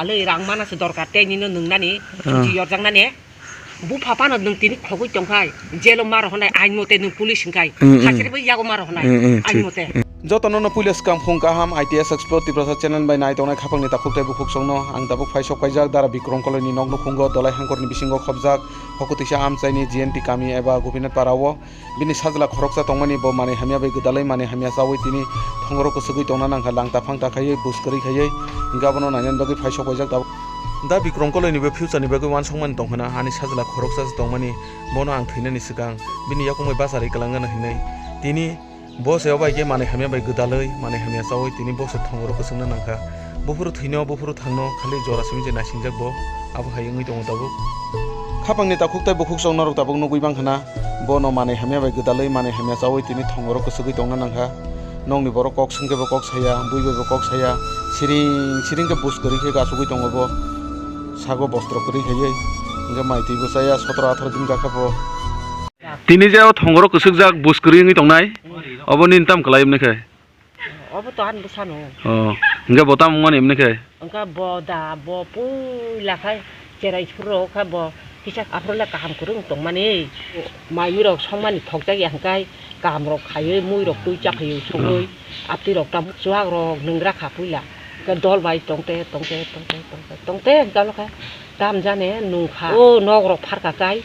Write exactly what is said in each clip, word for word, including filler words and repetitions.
Alwi rang mana se dorkar tei nino nungnani, ah, chuchi yorjaknani. Bupha phano nwng tini khogwi tongkhai, jelo ma rohornai ain mote nwng police hwnkhai. Mm, mm. Hachirwi yago ma rohornai, mm, mm, ain mote. Jotono no puila swkang phung kaham I T S Explore Tiprasa channel bai nai tongnai khapangni takhuk tei bukhuk songno ang tabuk phai sok paijak Dara Bikrom Koloini nok nukhungo Dolai Hangkorni bisingo khobjak hokutwisa amchaini G N T kami eba Gopinath Para o. Bini sajla khoroksa tongmani bo manwi hamya bai gwdalwi manwi hamya chawi tini thongoro kwchwgwi tongna nangkha, langta phangta khaiwi bus kwrwi khaiwi, hwnkhe abono nainani bagwi phai sok paijak tabuk. Da Bikrom Koloini bo future ni bagwi uansukmani tongkhana, ani sajla khoroksa se tongmani, bono ang thwinani swkang bini yakung bai bacharwi kwlangna hinwi. Tini bo se obai khe manwi hamya bai gwdalwi manwi hamya chawi tini bo se thongoro kwchwngna nangkha. Buphuru thwino, buphuru thangno khali jora simi je naisingjak bo, abo hai wngwi tongo tabuk. Khapangni takhuk tei bukhuk chok norok tabuk nugwi mankha na, bono manwi hamya bai gwdalwi manwi hamya chawi tini thongoro kwchwgwi tongna nangkha. Nokni borok kok swngkhe bo kok saya, bui bai bo kok saya, siring siring khe bus kwrwi khe kasugwi tongo bo, sago bostro kwrwi khaiwi, hwnkhe mai twi bo chaya sotro atharo din kakha bo. Tini je o thongoro kwchwkjak bus kwrwi wngwi tongnai, obo nini tamo kwlai wngkha? Obo to ani bwsano. Oh, hwnkhe bo tamo wngmani wngkha? Hwnkhe bo da, bo puila khai cherai suro khe bo kisa aphuru le kaham kwrwng tongmani. Mai mui rok songmani thokjak ya hwnkhe kaham rok khaiwi mui rok twi cha phaiwi sogwi. Oh. Atwi rok tam chuwak rok nwngra kha puila. Hwnkhe dol bai tongte, tongte, tongte, tongte, tongte hwnkhe abo khe tam jani nungkha. O nok rok pharkha kai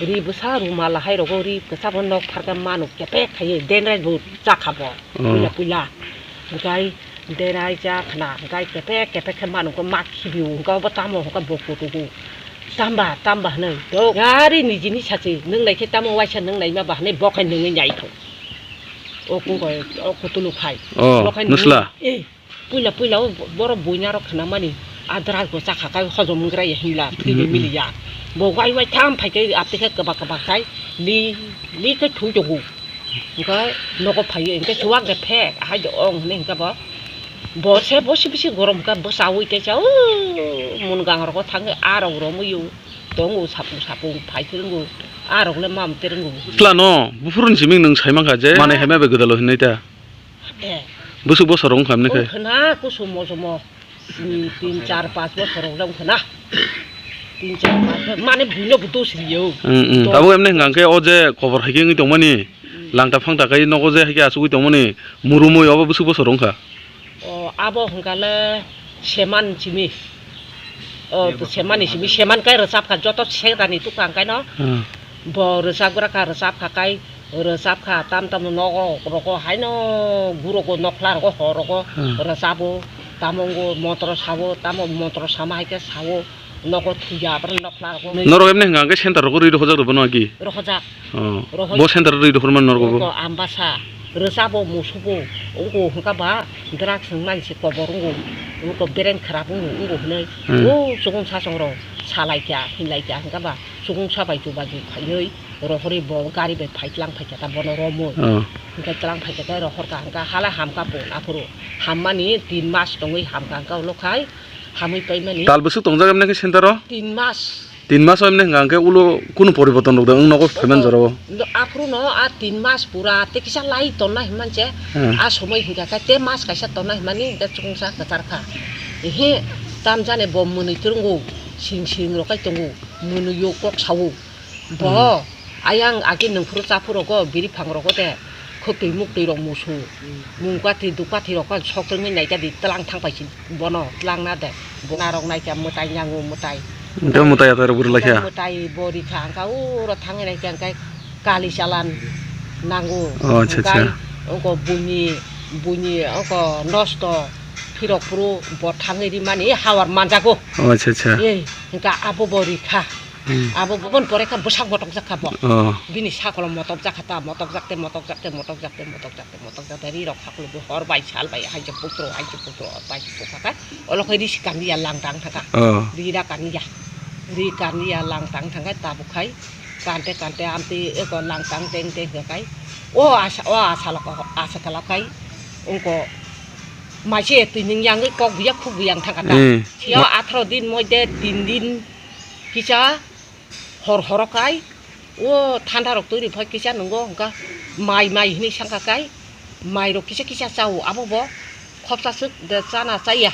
ri bwsa rumal hai rogo ri kwchabo nok pharkha manu kepek khaiwi denrai bo chakha bo. Oh. Puila puila. Hwnkhe Derai cha khna, hwnkhe kepek kepek khe manu khe ma khibiu, hwnkhe bo tamo hwnkhe bo kutugo. Tamba, tamba hwnwi, dok, yari nijini sachi, nwnglai khe tamo waisa nwnglai ma ba hwnwi bo khai nungwi nai thung. O kungkoi, o kutulu khai. Oh, bo khai nung-, nusla? Eh, puila, puila o borok buina rok khna mani, adra go chakha khai hojom wngrai ya himla, thwini, mm, mm, mili ya. Bo wai wai tham phai khe, aphi khe kwba kwba khai, li, li khe thwi tongo. Hwnkhe nogo phaiwi hwnkhe chuwak de phek, hai de ong hwnwi hwnkhe bo, bo se bosi bisi gorom hwnkhe bwchaui teisa, o mun gang rogo thangwi a rok romwi o tongo, sapung sapung phai phirwngo, a rok le mam terwngo. Chwla no buphuru ni simi nwng sai mankha je, eh, manwi hamya bai gwdalo hinwi ta. Eh. Bwswk bosor wngkha hwnwi khe? Wngkha na kusu mojomo. Hmm, tin, char, panch bosor rok wngkha na. Tin, char, panch bosor, mane buino bo dos riyo. Hmm, hmm. Dos. Tabuk emne hwnkha khe o je kobor hai khe wngwi tongmani, hmm, langta phangta khai nogo je hai khe achugwi tongmani, murumui obo bwswk bosor wngkha? O, abo hwnkha le seman simi. O, seman. Semani simi, seman kai rwchap kha, joto segrani tukang kai no. Hmm. Bo rwchapgra kha, rwchap kha kai, rwchap kha, tam tam nogo rogo haino gurogo nokhla rogo hor rogo, hmm, rwchabo, tamo wngbo montro sabo, tamo montro sama hai khe sao, nogo thuya aboni nokhla rogo. Norok emne hwnkha hwnkhe center rogo rwi rohorjak rw bono agi? Rohorjak. Oh. Rohor-, bo center rwi rohormani norok bo? Nogo Ambasa, rwchabo, musubo, wngko hwnkha ba drugs wngmani se kobor wngo, wngko bereng kharap wngo, wngo hwnwi, hmm, o chukung sachong rok salai kha, hinlai kha hwnkha ba. Chukungsa bai chubachu phaiwi rohorwi bo gari bai phai tlang phaikha ta bono romwi. Oh. Hwnkhe tlang phaikha khe rohorkha hwnkha hala hamkha pun aphuru. Hammani tin mas tongwi hamkha hwnkha ulo khai hamwi paimani. Tal bwswk tongjak emne khe center o? Tin mas. Tin mas o emne hwnkha hwnkhe ulo kunu poriborton rok da wng nogo phaiman jorao? Aphuru no a tin mas pura tei kisa lai tonna hinmani se. Hmm. A somoi hwnkha khe tei mas kaisa tonna hinmani hwnkhe chukungsa kwchar kha. Ehe, tam jani bo mwnwi twrwngo, sing sing rok kai tongo. Mwnwi o kok sao. Bo, hmm, ayang agi nungphuru chaphuru rogo, biri phang rogo de, khwtwi muktwi rok musu. Hmm. Mungkathi dukkathi rok phan sok tongwi naikha di, tlang thang pai si bono, tlang na de. Bo narok naikha mwtai nyango mwtai. Hwnkhe mwtai atai rok bwrwi laikha? Mwtai bo rikha, hwnkha uro thangwi naikha, hwnkhe kali chalan nango. Oh, acha, acha. Hwnkhe oko buini, buini oko nosto phirok phuru bo thangwi rimani hawar manjago. Oh, acha, acha. Ei, hwnkha abo bo rikha. Hmm. Abo bobon pore kha bwsak motokjak kha bo. Oh. Bini sakolo motokjak kha ta, motokjak te, motokjak te, motokjak te, motokjak te, motokjak te, ri rok khaklo bo hor bai sal bai hai je putro, hai je putro, hor bai je pukha kha. Olo khai ri si kandi ya langtang thang kha. Oh. Ri ra kandi ya. Ri kandi ya langtang thang kha tabuk khai. Kante kante amtwi eko langtang teng teng kha khai. O asa, o asa lok, asa kala khai. Ungko maise twi ning yang kok buya khuk buyang thang kha ta. Hmm. Yo atharo din moide tin din kisa hor horo kai, o thanda rok twi rwphai kisa nwngo, hwnkha mai, mai hwnwi sangkha kai, mai rok kisa kisa chao, abo bo khopsa swk de chana chaya,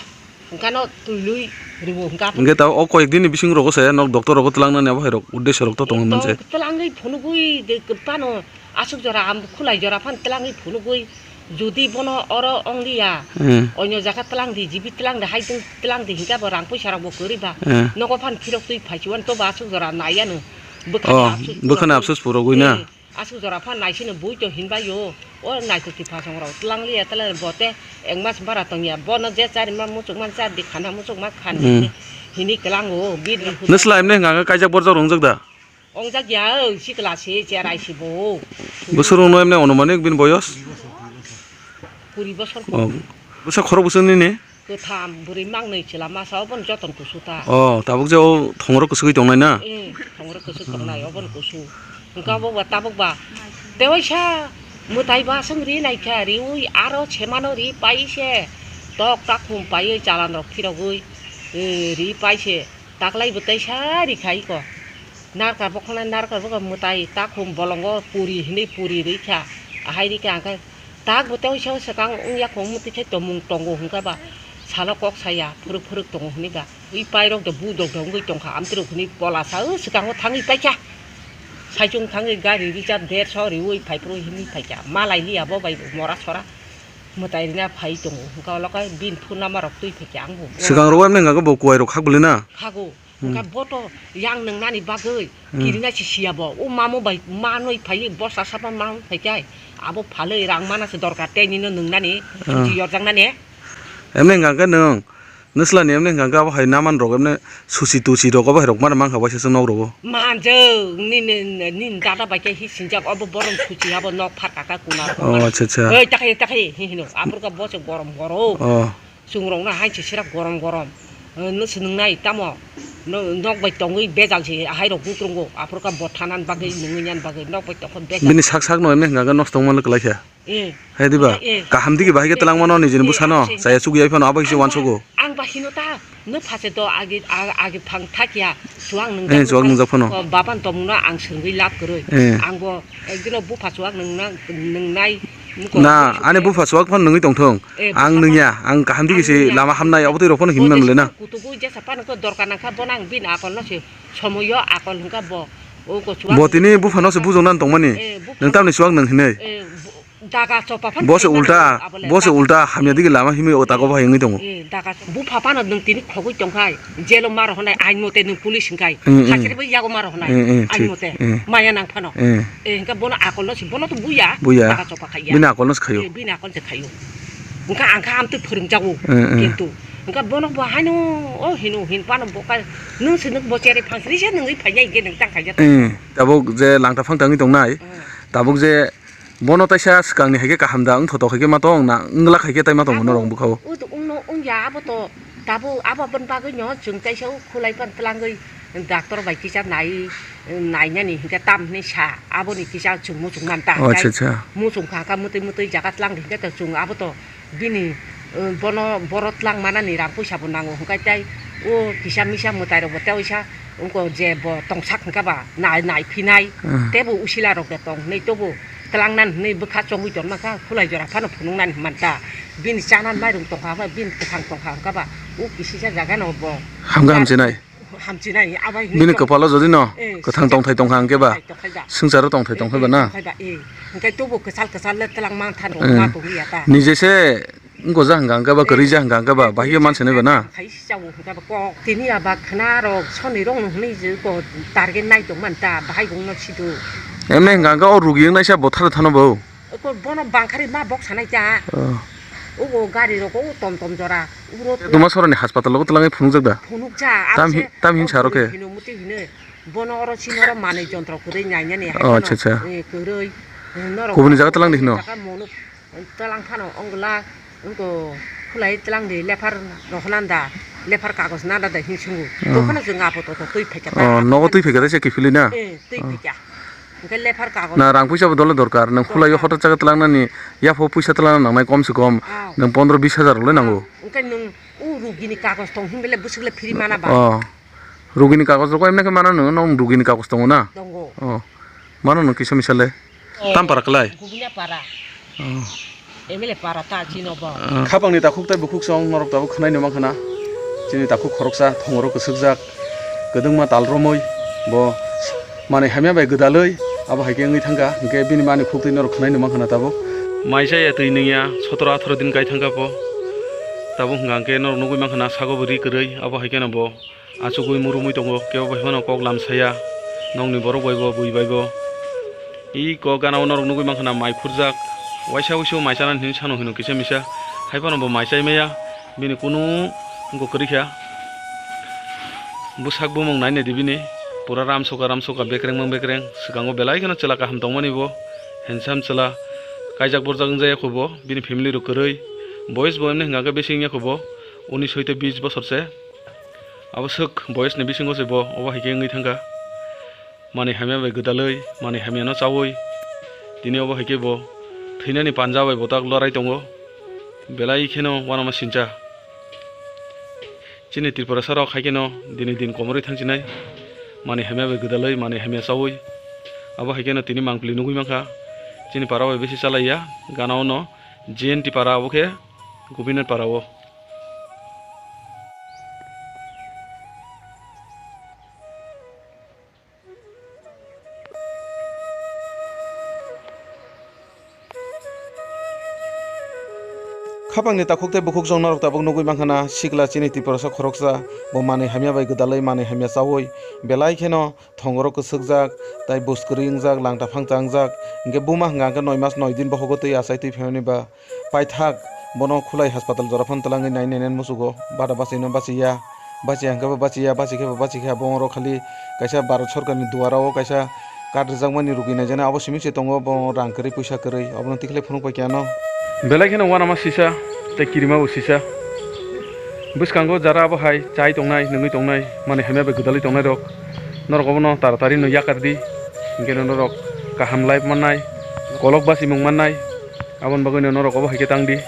hwnkha no twi lui Ribo hwnkha. Hwnkhe ta o koyek dini bising rogo se nok doctor rogo twlangnani abo hai rok uddesho rok to tongo manse. Twlangwi phunugwi de kwpano aswk jora am khulai jora phan twlangwi phunugwi jodi bono oro ongliya. Hmm. Onyo jaga twlang di jibi twlang di hai twlang di hwnkhe bo rang puisa rok bo kwrwi ba. Hmm. Nogo phan phirok twi phaichuan to ba aswk jora naiya no. Bwkhani Oh, abswk bwkhani puro abswk puro gwi na? Eh, aswk jora phan naisini bui to hinbai yo. O naitokti phasong rok twlang liya twlang bo te ek mas bara tongya. Bono je chari ma muchuk man char di khana muchuk ma khan Hmm. di hini kwlango bidri hwna. Nwsla emne hwnka khe kaijak borjak rwngjak da? Ongjak ya, o sikla se cherai si bo. Bwswk rwngno emne onumanik bini boyos? Kuri bosor. Oh. Bwsa khorok bwswk nini? Kwtham bwrwi mangnwi chwla masa obono joton kusu ta. Oh, tabuk je o thongro kwswgwi tongnai na? Eh, thongro kwswk tongnai obono kusu. Hwnkhe abo ba tabuk ba. Tewaisa mwtai ba aswng ri naikha, riwi aro semano ri pai se. Tok takhum paiwi chalan rok phirogwi, eh, ri pai se. Taklai bo teisa ri khai ko. Narkar bokhoknai narkar bokha mwtai takhum bolongo puri hinwi puri rikha. Ahai rikha hwnkhe tak bo tei oisa swkang wngya khong mwtwi khe tongmung tongo hwnkhe ba salo kok saya phwrwk phwrwk tongo hwnwi ba. Wi pairok do budok do wngwi tongkha amtwrwk hwnwi pola sa o swkango thangwi paikha. Saichung thangwi gari richard derso riwi phaiphuru hwnwi phaikha. Malai liya bo bai mora sora mwtai rina phai tongo hwnkhe olo khe bini phone number rok twi phaikha ang bo. Swkang rw emne hwnkhe bo kuwai rok khak bwlwi na? Khago. Hmm. Hwnkhe bo to yang nwngnani bagwi Hmm. kirina si siya bo. O mamo bai manwi phaiwi bosa sapa mang phaikhai. Abo phalwi rang mana se dorkar tei nino nwngnani Ah. suchi yorjaknani. Emne hwnkha khe nwng nwslani emne hwnkha khe abo hai naman rok emne susi tusi rok abo hai rok mana mankha waisa se nok rogo. Manjak ni, ni, ni, ni dada bai khe hi sinjak obo borom suchi abo nok phar kaka kuna rok Oh, mana. Acha, acha. Oi, takhai, takhai, hi hino. Aphuru khe bo se gorom gorom. Oh. Chwng rok no hai se sira gorom gorom. Eh, no se nung nai tamo. No, nok bai tongwi bejal se hai rok bukrungo. Aphuru khe bo thanan bagwi nungwi nyan bagwi nok bai tongkha bejal. Bini sak sak no emne hwnkha khe nosto wngmano kwlai kha. Eh. Hai diba? Eh. Kaham digi bahai khe twlang mano nijini Eh, bwsano. Abse. Chaya chukya phano abo kisa Ang ba, wansugo. Ang ba hino ta, no phase do agi, a-, agi phang thakya. Chuwak nungjak Eh, chuwak nungjak phano. Oh, baban tongmungno ang swrwngwi lab kwrwi. Eh. Ang bo ekdino bupha chuwak nungna, nungnai. Na, ani bupha chuwak phano nungwi tongthung. Eh, ang bupha nungya, phano. Ang kaham digi se lama hamnai, obo twi rok phano hinwi manle na. Kutugwi jesa phano khe dorkar nangkha, bono ang bini akolno se somoyo akol hwnkha bo. O ko chuwak Bo tini buphano se bujoknani tongmani. Eh, bupha Nung tamni chuwak nung hinwi. Eh, bu-, Daga chopa phan Bo se khai ulta, mano abole. Bo se Daga ulta hamya digi lama himwi o tago bahai wngwi tongo. Eh, daga bupha phano nwng tini khogwi tongkhai, jelo maro hwnai ain mote nwng police hwnkhe. Mm, mm. Hachirwi yago maro hwnai Mm, mm, ain thik, mote. Mm. Maya nang phano. Mm. Eh, hwnkhe bono akolno si, bono to buya. Buya. Daga chopa khaiya. Bini akolno se khaio. Eh, bini akol se khaio. Hwnkhe ang kha amtwi phwrwngjago. Mm, mm. Kintu hwnkhe bono bo haino o hino hin phano bo kha nwng se nwng bo cherwi phangsri se nwngwi phaiya hwnkhe nwng tang khaijak. Mm. Tabuk je langta phang tangwi tongnai. Mm. Tabuk je Bono taisa swkangni hai khe kaham da wng thotok hai khe ma tong na wng glak hai khe tai ma tongo Abo norok bwkha o. Uto wngno wngya abo to tabuk abo aboni bagwi no chwng taisa o khulai pan twlangwi doctor bai kisa nai nainani hinkhe tam hinwi sa aboni kisa chwng muchung man ta Oh, acha, hinkhe acha. Muchung kha kha mwtwi mwtwi jaga twlang di hinkhe to chwng abo to Bini, eh, bono, boro twlang manani rang puisa bo nango, hwnkhe tei o kisa misa mwtai rok bo tei oisa wngkha je bo tongsak hwnkha ba nai, nai phinai, Hmm. Tei bo usila rok de tong hinui tobo twlang nani hinui bwkha chongwi tong mankha, khulai jora phano phunuk nani hwn manta. Bini chanani mairung tongkha, bini kwthang tongkha hwnkha ba o kisisa jaga no bo. Hamkha hamchinai. Hamchinai, abai hinui Bini tong- kwpalo jodi no Eh, kwthang sijak tongthai tongkha hwnkhe ba, tongthai tongkha ba. Swngcharo tongthai tongkha ba na? Eh, tongkha ba, eh. Hwnkhe tobo kwchal kwchal le twlang mantha rok Eh. Ma tongwi ya ta. Nije se wngkojak hwnkha hwnkhe ba, Eh, kwrwija hwnkha hwnkhe ba, eh, bahai khe manse nai ba na? Hai se chao hwnkha ba kok tini ya ba khna rok soni rok no hwnwi je ko target nai tong man ta, bahai bung no sidu. Emne hwnkha hwnkhe o rugi wngnaisa bo thara thano bo. Eko bono bangkhari ma bok sanai ta. Oh. Ogo gari rok o tom tom jora. Uro Duma sorani hospital o twlangwi phunukjak da? Phunukjak, Tam abo hi-, se tam hin saro khe? Hino muti hino. Bono oro sini oro manwi jontro kwrwi nainani Oh, haikhe acha, no, acha. Eh, kwrwi. Norok Kubuni jaga twlang di hino? Jaga monuk twlang phano ongla, wngko khulai twlang di lephar rok nanda, lephar kagoj nanda da hin sungo. Oh. Tokhano chwng apo toto twi phaikha ta. Oh, nogo twi phaikha ta se kiphilwi na? Eh, twi Oh. phaikha. Hwnkhe lephar kagoj. Na rang puisa bo dole dorkar. Nang khulai Dorkar. Hotel chaga twlang nani, yapho puisa twlang nangnai kom se kom. Ah. Nang pondro bis hajar rok le nango. Ah. Hwnkhe nwng o rugini kagoj tong hinbele bwswk le phiri mana ba? Oh. Rugini kagoj rok emne khe mana nwng, nwng rugini kagoj tongo na? Tongo. Oh. Mano nwng kisa misa le. Oh. Tam para kwlai? Gubina para. Oh. M L A para ta chino bo. Oh. Khapangni takhuk tai bukhuk song norok tabuk khwnai no mankha na? Chini takhuk khoroksa thongoro kwswkjak, kwdwngma tal romwi bo manwi hamya bai gwdalwi abo hai khe wngwi thangkha, hinkhe bini mani khuktwi norok khwnai nw mankha na tabuk. Mai chaya twi nungya sotoro atharo din kai thangkha bo. Tabuk hwnkha hwnkhe norok nugwi mankha na sago bo ri kwrwi, abo hai kheno bo achugwi murumwi tongo, kebo bai phano kok lam saya, nokni borok bai bo, bui bai bo. Iko gana o norok nugwi mankha na mai khurjak, waisa waisa mai chanani hinwi sano hino kisa misa, hai phano bo mai chai maya, bini kunu wngkha kwrwi kha. Bwsak bumung nai naidi bini, pura ramsoka ramsoka, bekreng mang bekreng, swkango belai kheno chwla kaham tongmani bo, handsome chwla, kaijak borjak wngjaya kho bo, bini family rok kwrwi, boyes bo emni hwnkha khe bisi wngya kho bo, unis hoite bis bosor se. Abo swk boyes ni bisingo se bo obo hai khe wngwi thangkha. Manwi hamya bai gwdalwi, manwi hamya no chaui, tini obo hai khe bo thwinani panja bai bo tak lorai tongo. Belai kheno uanama sincha. Chini Tripurasa rok hai kheno dini din komorwi thangchinai. Manwi hamya bai gwdalwi, manwi hamya chaui. Abo hai kheno tini mangpili nugwi mankha. Chini para bai bisi chalaiya, gana ono G N T para abo khe Gopinath para o. Khapangni takhuk tei bukhuk jong norok tabuk nugwi mankha na sikla chini Tiprasa khoroksa bo manwi hamya bai gwdalwi manwi hamya chaui belai kheno thongoro kwswkjak tei bwskwrwi wngjak langta phangcha wngjak hinkhe buma hwnkha hwnkhe noi mas noi din bohogo twi achai twi phaimani ba. Paithak bono khulai haspatal jora phano twlangwi nai nainani muchugo, bada bachaino bachiya, bachiya hwnkhe bo bachiya, bachi khe bo bachi khe, abo oro khali kaisa Bharat Sorkarni duara o kaisa card rwjakmani rwgwi naijaknai, abo simi se tongo, bo rang kwrwi puisa kwrwi, obono tikhlai phunuk pai khe ano. Belai kheno uanama sisa tei kirima bo sisa. Bwskango jara abo hai chai tongnai, nungwi tongnai, manwi hamya bai gwdalwi tongnai rok, norok obono taratari no yakar di, hinkhe norok kaham life mannai, kolok bachimung mannai. Aboni bagwino norok obo hai khe tang di.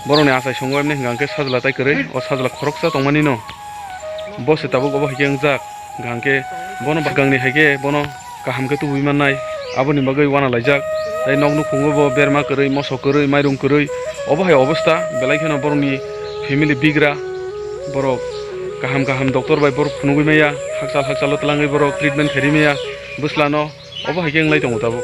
Borokni achai songo emni hwnkha hwnkhe sajla tai kwrwi, o sajla khoroksa tongmani no. Bo se tabuk obo hai khe wngjak, hwnkha hwnkhe bono bwkangni hai khe bono kaham khe tubui mannai, aboni bagwi uana laijak. Tei nok nukhungo bo berma kwrwi, moso kwrwi, mairum kwrwi, obo hai obostha, belai kheno borokni family bigra, borok kaham kaham doctor bai borok phunugwi maya, hakchal hakchalo twlangwi borok treatment khairi maya, bwslano obo hai khe wnglai tongo tabuk.